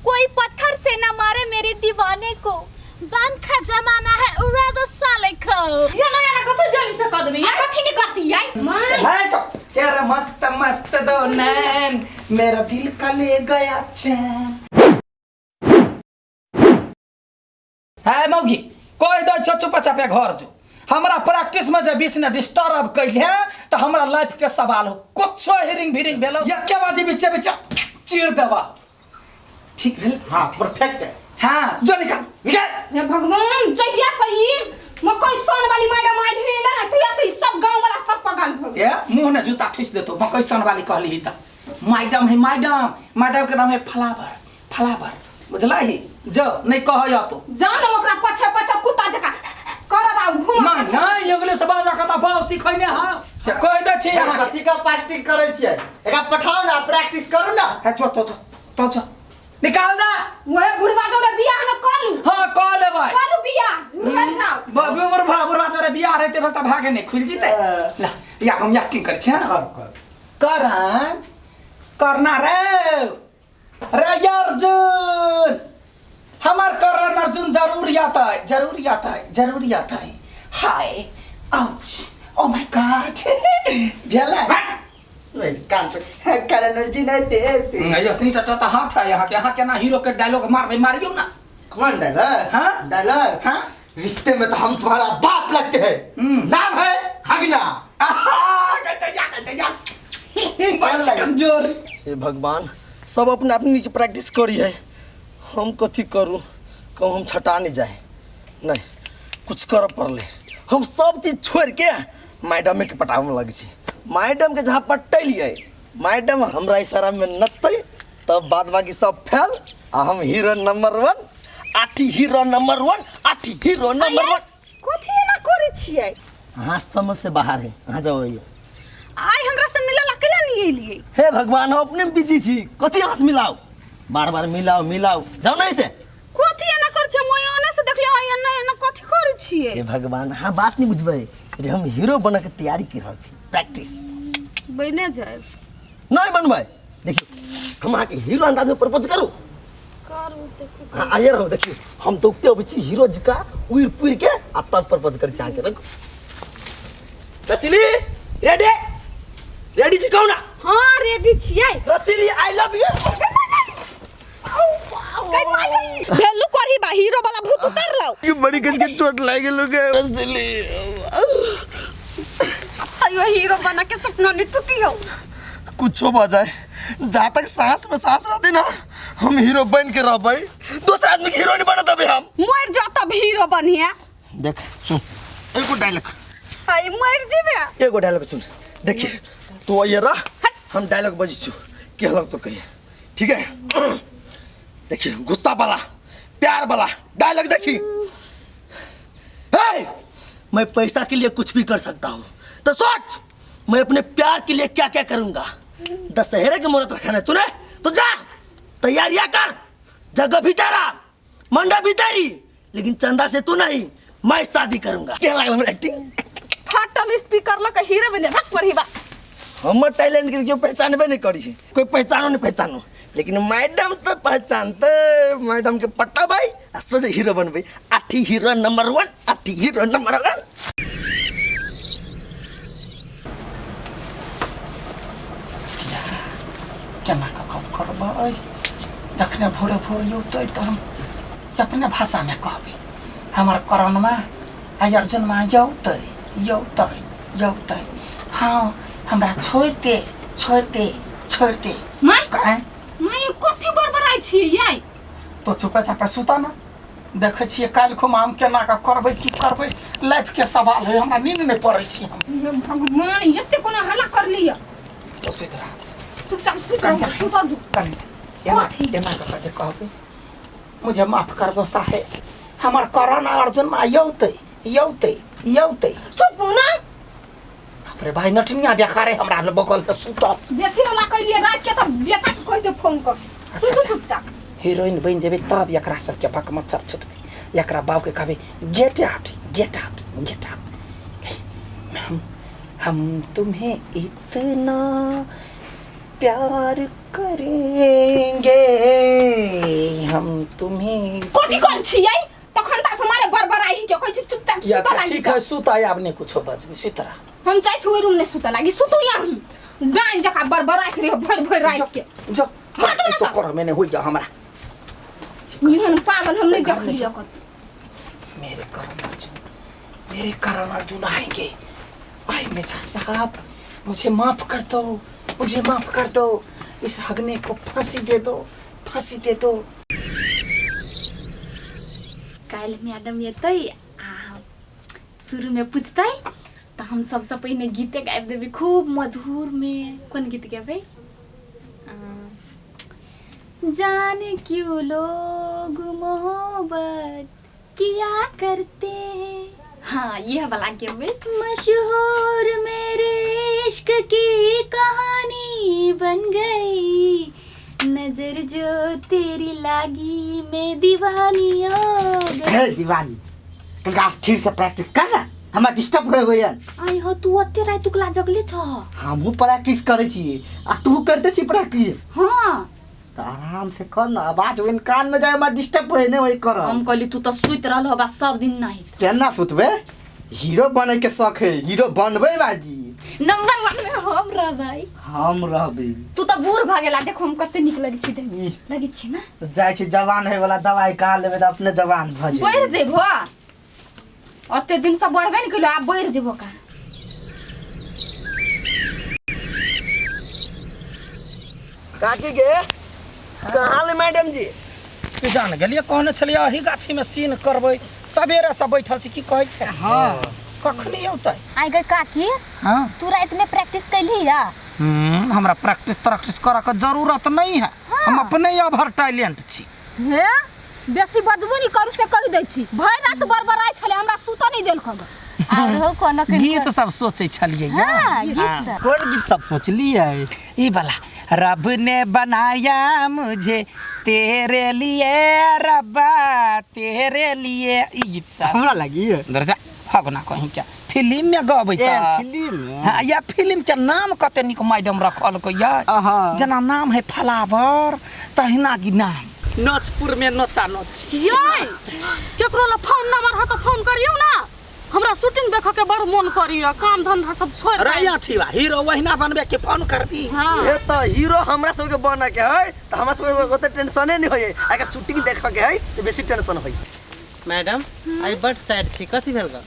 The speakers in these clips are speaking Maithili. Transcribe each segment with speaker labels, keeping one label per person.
Speaker 1: कोई पत्थर से ना मारे मेरे दीवाने को। बम का जमाना है, उड़ा दो साले को।
Speaker 2: ये ना यार कथी जानी से कह देबे
Speaker 1: आ कथी नहीं करती आई?
Speaker 2: माय
Speaker 3: है तो तेरा मस्त मस्त दो नैन मेरा दिल का ले गया चैन। है मौगी कोई दो छो चुप चापे घर जो हमरा प्रैक्टिस में जे बीच में डिस्टर्ब कैले तो हमरा लाइफ के सवाल हो। कुछो हिरिंग भिरिंग भेलो यक्के बाजी बीचे बीचे चीर देबा। ठीक भेल?
Speaker 4: हाँ परफेक्ट है।
Speaker 3: हाँ जो निकाल
Speaker 4: निकाल।
Speaker 2: हे भगवान, जहिया से ई मकई सन वाली मैडम आइल है ना, तहिया से ई सब गांव वाला सब पगल भ गेल।
Speaker 3: ए मुंह ने जूता ठूस देतो। मकई सन वाली कहली त मैडम है, मैडम मैडम के नाम है फ्लावर, फ्लावर बुझला ही जो नहीं कह या तो
Speaker 2: जान ओकरा पछे पछे कुत्ता जका करब आ घूम।
Speaker 3: ना ना इंग्लिश बाजा कता बाव सिखैने। हां से कह दे छी अहाँ के।
Speaker 4: कथी का पास्टिंग करै छियै? एकरा पठाओ ना, प्रैक्टिस करू ना।
Speaker 3: है चो तो तो चो निकाल ना।
Speaker 2: ओए बुढ़वा जोरे बियाह न कलू।
Speaker 3: हां कह लेबै।
Speaker 2: कलू बियाह मर जाओ।
Speaker 3: बुढ़वा बुढ़वा तोरे बियाह रहते बता भागे नहीं खुल जीते। ला या हम एक्टिंग करै छी। हां
Speaker 4: कर कर
Speaker 3: करन करना रे रे अर्जुन, हमार करण अर्जुन जरूर आता है, जरूर आता है, जरूर आता है। हाय आउच ओ my God भेला
Speaker 4: नहीं कान पे करण अर्जुन है ते
Speaker 3: नहीं इतनी टटा त हाथ है यहाँ के, यहाँ के ना हीरो के डायलॉग मारबे मारियो ना।
Speaker 4: कौन डायलॉग?
Speaker 3: हाँ?
Speaker 4: डायलॉग?
Speaker 3: हाँ?
Speaker 4: रिश्ते में तो हम तुम्हारा बाप लगते हैं। नाम है हगना।
Speaker 3: आहा कहते या कहते या बच्चा कमजोर।
Speaker 5: हे भगवान, सब अपने अपनी के प्रैक्टिस करी है, हम कथी करूँ? कहूँ हम छटा नहीं जाए, नहीं कुछ कर पड़ले। हम सब चीज छोड़ के मैडम के पटावे में लग छी। मैडम के जहाँ पटैलिए, मैडम हमरा इशारा में नचते तब बाद बाकी सब फैल आ हम हीरो नंबर 1, आठी हीरो नंबर 1, आठी हीरो नंबर 1।
Speaker 6: कथी एना करै छियै?
Speaker 5: अहाँ समझ से बाहर है, अहाँ जाओ।
Speaker 6: आइ हमरा से मिलल अकेला नहीं एलियै।
Speaker 5: हे भगवान, हम अपने में बिजी छी, कथी अहाँ से मिलाओ? बार बार मिलाओ मिलाओ, जाओ ना ऐसे।
Speaker 6: कथी एना करै छियै? हम ओने से देखलियै अहाँ एना एना कथी करै छियै?
Speaker 5: हे भगवान, अहाँ बात नहीं बुझबै रे, हम हीरो बने के तैयारी कर रहल छी, प्रैक्टिस।
Speaker 6: बने जाए
Speaker 5: नहीं बनबै। देखियो हम अहाँ के हीरो अंदाज में प्रपोज करू।
Speaker 6: करू देखू।
Speaker 5: हाँ आइए रहो, देखियो हम तो उगते अबै छी हीरो जी का उड़ पुड़ के आ तब प्रपोज करै छी अहाँ के। रखू रसीली, रेडी रेडी छी कहू ना?
Speaker 6: हाँ रेडी छियै।
Speaker 5: रसीली I love you.
Speaker 6: भेलू करही बा हीरो वाला भूत उतार लो।
Speaker 5: ये बड़ी कस के चोट लाग गेल के रसीली।
Speaker 6: अयो हीरो बना के सपना नहीं टूटी हो।
Speaker 5: कुछो भ जाए, जहाँ तक सांस में सांस रहते ना हम हीरो बन के रहबै, दोसर आदमी के हीरो नहीं बनत अभी हम।
Speaker 6: मर जा तब हीरो बनिया।
Speaker 5: देख सुन एगो डायलॉग।
Speaker 6: हाय मर जेबे।
Speaker 5: एगो डायलॉग सुन, देखिए तू आइए रह, हम डायलॉग बजै छु के हलक तो कहिए, ठीक है? देखिए गुस्सा वाला प्यार वाला डायलॉग देखी। हे, मैं पैसा के लिए कुछ भी कर सकता हूँ, तो सोच मैं अपने प्यार के लिए क्या क्या करूँगा। दशहरे के मुहूर्त रखा है तूने, तो जा तैयारियां कर, जगह भी तेरा मंडप भी तेरी, लेकिन चंदा से तू नहीं, मैं शादी करूंगा। क्या लागल हमर एक्टिंग?
Speaker 6: फाटल स्पीकर लक हीरो बने भक पर ही बा।
Speaker 5: हमर टैलेंट के केओ पहचानबे नहीं करी छै, कोई पहचानो नहीं पहचानो, लेकिन मैडम तो पहचानते। मैडम के पट्टा भाई आ सोचे हीरो बनबै, आठी हीरो नंबर 1, आठी हीरो नंबर 1।
Speaker 3: केना कऽ कब करबै? जखने भोरे भोर औतै तऽ हम अपने भाषामे कहबै, हमर करणमा आ अर्जुनमा यौतै यौतै यौतै। हाँ हमरा छोड़ि दे छोड़ि दे छोड़ि दे।
Speaker 2: माय
Speaker 3: आँय?
Speaker 2: माय कथी बड़बड़ाइ छियै यै?
Speaker 3: तो चुपे चापे सुता ना, देखै छियै काल्हि खुमा हम केना कऽ करबै की करबै। लाइफ के सवाल है, हमरा नींद नहीं पड़ै छी हम।
Speaker 2: हे भगवान, एते कोना हल्ला कर लिअ?
Speaker 3: तो सुति रह
Speaker 2: चुपचाप सुति रहू, सुतऽ दू।
Speaker 3: कनी एना
Speaker 2: कथी?
Speaker 3: एना कऽ जे कहबै मुझे माफ कर दो साहेब, हमर करण अर्जुन मा यौतै यौतै यौतै।
Speaker 2: चुप ना।
Speaker 3: बाप रे भाई, नटनिया बेखारे हमरा बगल के सुतल।
Speaker 2: बेसी हल्ला कैलियै राति के तऽ बेटा के कहि दे फोन कऽ। सुतू चुपचाप।
Speaker 3: हीरोइन बनि जेबै तब एकरा सबके भक मच्छर छुटतै। एकरा बाप के कहबै get out get out get out. हम तुम्हें इतना प्यार करेंगे। हम तुम्हें।
Speaker 2: कथी कर छियै तखन ता से मारे बड़बड़ाई के कहै छी चुपचाप
Speaker 3: या
Speaker 2: सुत
Speaker 3: अच्छा
Speaker 2: लागी।
Speaker 3: ठीक है, सुत आय, आब नहीं कुछो बजबे, सुत रह।
Speaker 2: हम जाइ छी ओहि रूम ने सुत लागी, सुतू यहाँ डाइन जका बड़बड़ाइत रहियो भरि भरि राति के।
Speaker 3: जब
Speaker 2: हटू ना।
Speaker 3: सो कर मैंने होइया हमरा।
Speaker 2: एहन पागल हम नहीं देखलियै कतौ।
Speaker 3: मेरे करण अर्जुन, मेरे करण अर्जुन आएंगे, आएंगे। जा साहब, मुझे माफ कर दो, मुझे माफ कर दो, इस हगने को फांसी दे दो, फांसी दे दो।
Speaker 1: काल्हि मैडम एतै आ शुरूमे पूछतै तऽ हम सबसँ पहिने गीते गाबि देबै खूब मधुरमे। कोन गीत गेबै? जाने क्यों लोग मोहब्बत किया करते हैं, हाँ यह वाला गेबै। मशहूर मेरे इश्क की कहानी बन गई, नजर जो तेरी लागी मैं दीवानी हो गई।
Speaker 4: हे दीवानी, कल ठीक से प्रैक्टिस कर ना, हमरा डिस्टर्ब हो गई।
Speaker 1: आई हो, तू ओते राति तुकला जगले छ।
Speaker 4: हमहूँ प्रैक्टिस करै छी आ तू करते छी प्रैक्टिस?
Speaker 1: हाँ।
Speaker 4: तऽ आराम से कर ना, आवाज ओहन कान में जाए हमरा डिस्टर्ब होए नहि होए कर।
Speaker 1: हम कहली तू तऽ सुति रहल होबा सब दिन नहीं।
Speaker 4: केना सुतबे, हीरो बने के शौक है, हीरो बनबै बाजी।
Speaker 1: नंबर 1 में हम रहबै।
Speaker 4: हम रहबै।
Speaker 2: तू तऽ बूढ़ भऽ गेला, देखो हम कते नीक लगै छी, देख लगै छी ना।
Speaker 4: जाइ छी जवान होय वाला दवाई कहाँ लेबै तऽ अपने जवान भऽ जेबै।
Speaker 2: बढ़ि जेबो, ओते दिन से बढ़बे ने केलो, आब बढ़ि जेबो का।
Speaker 5: काकी गे कहाँ ले मैडम जी?
Speaker 3: तू जान गेलियै, कहने छलियै अही गाछीमे सीन करबै, सवेरे से बैठल छी, की कहै छै? हाँ। कखनी औतै?
Speaker 1: आई गई काकी।
Speaker 3: हाँ।
Speaker 1: तू रात में प्रैक्टिस कैली या?
Speaker 3: हमरा प्रैक्टिस प्रैक्टिस करऽ के जरूरत नहीं है।
Speaker 1: हाँ।
Speaker 3: हम अपने अभर टैलेंट छी।
Speaker 2: हे बेसी बजबो नहीं करू से कहि दै छी, भरि रात बड़बड़ाइ छलै, हमरा सुतऽ नहीं देलक।
Speaker 1: आर हो कोनो के
Speaker 3: गीत सब सोचै छलियै।
Speaker 1: हाँ, गीत सब।
Speaker 4: कोन गीत सब सोचलियै?
Speaker 3: ई वाला, रब ने बनाया मुझे तेरे लिए रब्बा तेरे लिए, ई गीत सब
Speaker 4: हमरा लागी।
Speaker 3: दर्जा हगना कहीं क्या फिल्म में गबै
Speaker 4: ए
Speaker 3: त
Speaker 4: फिल्म में?
Speaker 3: हाँ, या फिल्म के नाम कते नीक मैडम रखल को या,
Speaker 4: अहा।
Speaker 3: जना नाम है फलावर तहिना की नाम नचपुर में नचा नच।
Speaker 6: यै केकरो ला फोन नंबर है तो फोन करियौ ना, हमरा शूटिंग देख के बड़ मन करिय, काम धंधा सब छोड़
Speaker 3: रैया ठीवा हीरो वहिना बनबे के फोन करबी।
Speaker 6: हाँ।
Speaker 5: ए तो हीरो हमरा सबके बने के है तो हमरा सबके ओते टेंशने नहीं होय, अगर शूटिंग देख के है तो बेसी टेंशन होय।
Speaker 7: मैडम आई बड सैड छी, कथी भेल ग?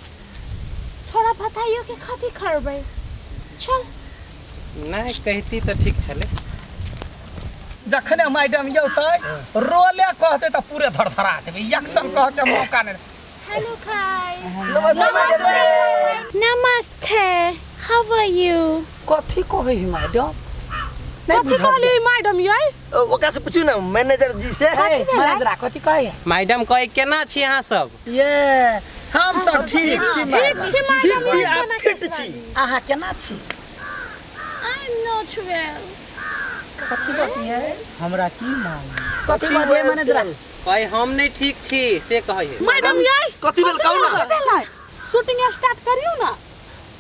Speaker 1: थोड़ा बताइयो कि कथी करबै? चल
Speaker 7: नहीं कहती तऽ ठीक छलै।
Speaker 3: जखने मैडम यौतै रोले कहते तऽ पूरे धड़धड़ा देबै, एक्शन कह के मौका नहीं।
Speaker 1: हेलो गाइस,
Speaker 5: नमस्ते।
Speaker 1: नमस्ते, हाउ आर यू?
Speaker 3: कथी कहै है मैडम?
Speaker 5: नहीं
Speaker 6: कथी कहली मैडम यै?
Speaker 5: ओकरा से पूछू ना मैनेजर जी से।
Speaker 3: मैनेजरा कथी कहै है?
Speaker 7: मैडम कहै केना छी अहाँ सब?
Speaker 3: ये हम सब ठीक छी।
Speaker 6: ठीक छी मैडम,
Speaker 5: ठीक छी, आप फिट छी।
Speaker 3: अहाँ केना छी?
Speaker 1: I am not well.
Speaker 3: कथी बची है?
Speaker 7: हमरा की मालूम
Speaker 3: कथी बजे मैनेजरा?
Speaker 7: कहै हम नहीं ठीक छी से कहै है।
Speaker 6: मैडम यै
Speaker 5: कथी भेल कहू ना?
Speaker 6: शूटिंग स्टार्ट करियौ ना।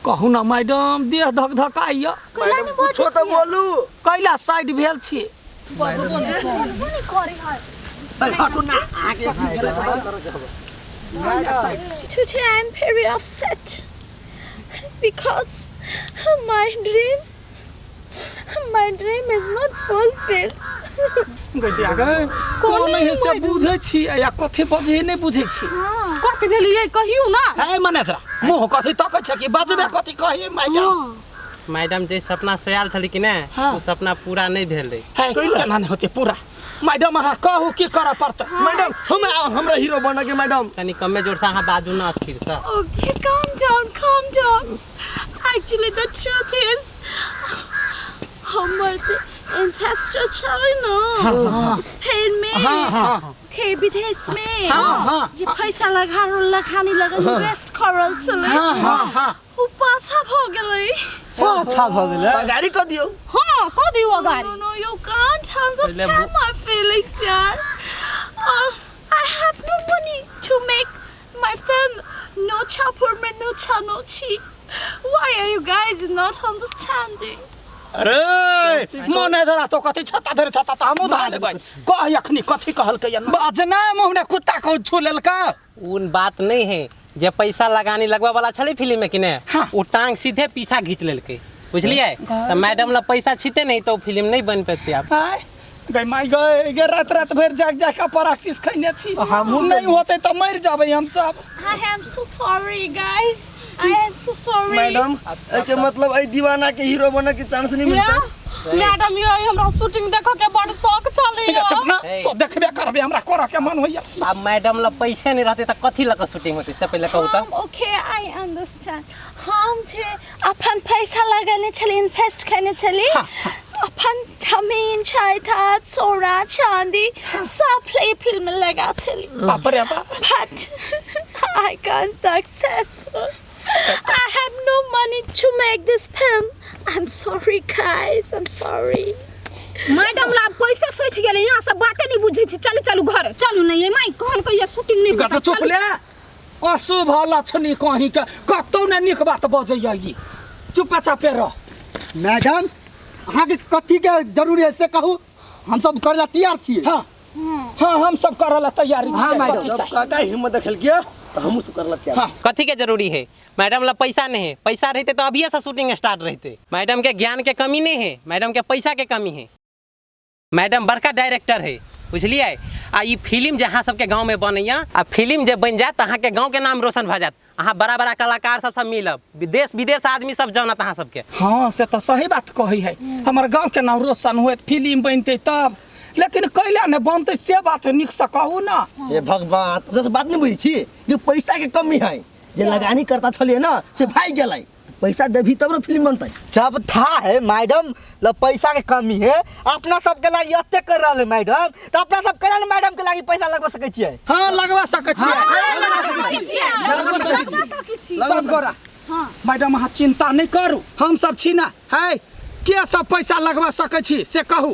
Speaker 3: कहू ना मैडम, देह धक धकाइया।
Speaker 5: मैडम कुछो तो बोलू।
Speaker 3: कैला साइड भेल छी।
Speaker 5: हटू ना आगे।
Speaker 1: Today I am very upset because my dream is not fulfilled.
Speaker 3: गइया गए कोन है से बुझै छी या कथी बजै नहीं बुझै छी।
Speaker 6: कथी भेल यै कहियौ ना?
Speaker 3: हे मैनेजरा मुँह कथी तकै छै कि बजबे कथी कही मैडम?
Speaker 7: मैडम जे सपना सयाल छली कि ने,
Speaker 3: हाँ।
Speaker 7: ओ सपना पूरा नहीं भेल रहे।
Speaker 3: हे केना नहीं होते पूरा? मैडम अहाँ कहू की करऽ पड़तै?
Speaker 5: मैडम हम हमरा हीरो बने के मैडम।
Speaker 7: कनी कमे जोर से अहाँ बाजू ना स्थिर से।
Speaker 1: Okay, calm down, calm down. Actually, the truth is, हमर जे ancestor छलै न स्पेन में थे, विदेश में जे पैसा लगा लगानी लगल इन्वेस्ट करल छलै, उ पाछा भ गेलै।
Speaker 4: पाछा भऽ गेलै?
Speaker 5: गाड़ी कऽ दियौ।
Speaker 6: हाँ कह दियौ अगाड़ी।
Speaker 1: No, no, you can't understand my feelings, yaar. I have no money to make my film No Chapur Me No Chanochi. Why are you guys not understanding?
Speaker 3: अरे मने धरा तो कथी छत्ता धरे छत्ता तऽ हमहूँ धरा लेबै। कह अखनी कथी कहलकै या बाजना मुँह कुत्ता को छू लेलका।
Speaker 7: उन बात नहीं है जे पैसा लगानी लगवा वाला छलै फिल्म में कि ने।
Speaker 3: हाँ।
Speaker 7: ओ टांग सीधे पीछा घींच लेलकै, बुझलियै? तऽ मैडम ला पैसा छीते नहीं तो फिल्म नहीं बन पेते आब।
Speaker 3: आय गई माय गई गे, रात रात भरि जाग जाग के प्रैक्टिस खैने छी, नहीं होते तऽ मरि जाबै हम सब।
Speaker 1: I am so sorry guys, I am so sorry.
Speaker 5: Madam एके मतलब एहि दीवाना के हीरो बने के चांस नहीं मिलता।
Speaker 6: मैडम यो हमरा शूटिंग देखऽ के बड़ शौक छलै।
Speaker 3: चुप ना,
Speaker 7: हे।
Speaker 3: तो देखबे करबे, हमरा करऽ के मन होइया।
Speaker 7: आब मैडम ला पैसे नहीं रहते तऽ कथी लऽ कऽ शूटिंग होतै से पहिले कहू तऽ।
Speaker 1: Okay I understand. हम जे अपन पैसा लगेने छली, इन्वेस्ट केने छली, अपन जमीन जायदाद सोना चांदी सब प्ले फिल्म लगा छली।
Speaker 3: बाप रे बाप।
Speaker 1: But I can't successful. I have no money to make this film. I'm sorry guys, I'm sorry.
Speaker 2: Madam ला पैसा सठि गेलै, यहाँ सब बाते नहीं बुझै छी। चलू चलू घर चलू, नहीं ये माई कहल के ये शूटिंग नहीं
Speaker 3: गत
Speaker 2: होता।
Speaker 3: चुप ले, अशुभ लक्षणी कहीं के कतौ ने नीक बात बजैया ई, चुपे चापे रह।
Speaker 4: मैडम अहाँके कथी के जरूरी है से कहू, हम सब करे ला तैयार छियै।
Speaker 3: हाँ हाँ हम सब करे ला तैयारी
Speaker 4: हाँ,
Speaker 3: छियै।
Speaker 4: मैडम।
Speaker 3: कथी
Speaker 5: जब
Speaker 3: चाही?
Speaker 5: काका हिम्मत देखल तो हमहूँ सब करे ला तैयार।
Speaker 3: हाँ।
Speaker 7: कथी के जरूरी है मैडम ला पैसा नहीं है, पैसा रहते तो अभिये से शूटिंग स्टार्ट रहते। मैडम के ज्ञान के कमी नहीं है, मैडम के पैसा के कमी है। मैडम बड़का डायरेक्टर है, बुझलियै? आ ई फिल्म जे अहाँ सबके गाँव में बनैया, आ फिल्म जे बनि जायत तऽ अहाँके गाँव के नाम रोशन भऽ जायत। अहाँ बड़ा बड़ा कलाकार सबसँ मिलब, देश विदेश आदमी सब जानत अहाँ सबके।
Speaker 3: हाँ से तऽ सही बात कहै है, हमर गाँव के नाम रोशन होत फिल्म बनतै तब, लेकिन कैला ने बनतै से बात नीक से कहू ना।
Speaker 5: हे भगवान, तोरा से बात नहीं बुझै छी कि पैसा के कमी है, जे लगानी करता छलियै ना से भागि गेलै, पैसा देबही तब ने फिल्म बनतै।
Speaker 4: जब था है मैडम ल पैसा के कमी है, अपना सबके लागी एते कर रहल है मैडम, तऽ अपना सब केना ने मैडम के लागी पैसा लगवा सकै छियै?
Speaker 3: हाँ लगवा सकै छियै,
Speaker 2: लगवा सकै छी।
Speaker 3: सब गोरा। मैडम अहाँ चिंता नहीं करू, हम सब छी ना है, के सब पैसा लगवा सकै छी से कहू।